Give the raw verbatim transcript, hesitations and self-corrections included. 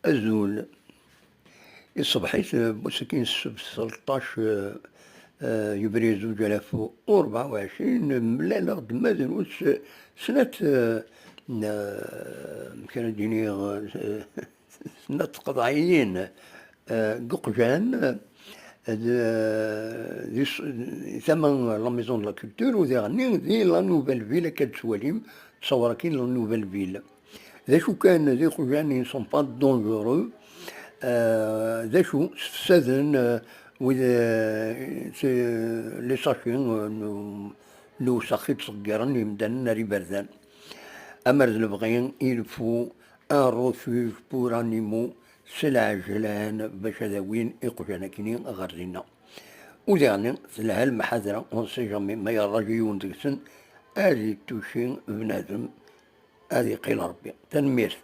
Azul. Iṣbeḥ-it, eh, n wass-agi n ssebt, tleṭṭac, eh, eh, yebrir zuǧ alaf u rebɛa u ɛecrin, mlaleɣ-d ma drus, eh, snat, eh, n, eh, amek ara d-iniɣ, eh, snat tqeḍɛiyin, eh, n uqjan, eh, d, di s-, di tama n la Maison de la Culture, u diɣenni di la Nouvelle Ville, akka d-tettwalim, ttṣawar akkin la Nouvelle Ville. D acu kan, d iqjan, ils sont pas dangereux. Eh, d acu, sefsaden, eh, wid, eh, se-, les sachets, eh, n, n uwsax i ttṣeggiren yimdanen ar iberdan. Amer d lebɣi, il faut un refuge pour animaux s lɛejlan bac ad awin iqjan akkenni ɣer dinna. U diɣenni, telha lmḥadra, on sait jamais, ma yerraǧi yiwen deg-sen, ad ittuci bnadem, ad iqqil Rebbi. Tanemmirt.